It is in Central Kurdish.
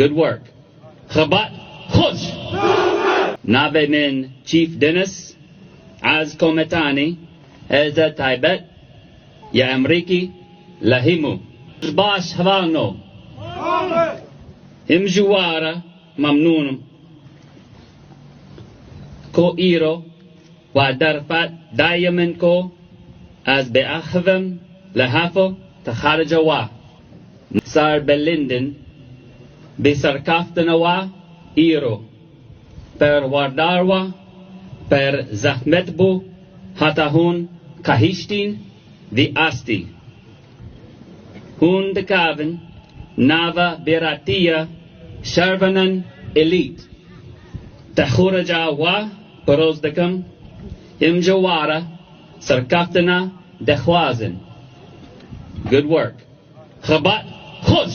Good work. Xebat xweş. Navê min Chief Dennis ez kometanê hêza taybet ya Emrîkî li hemû. Baş hevalno. Him ji we re memnûn im ku îro we derfet daye min ku ez biaxivim li hefo texarica we. Serbilind in bi serkeftina we îro. Perwerdar we per zehmet bû heta hûn gihîştîn vî astî. Hûn dikevin nava bêratiya şervanan elît. Texurica we piroz dikim, em ji we re serkeftina dixwazin. Good work. Xebat xweş.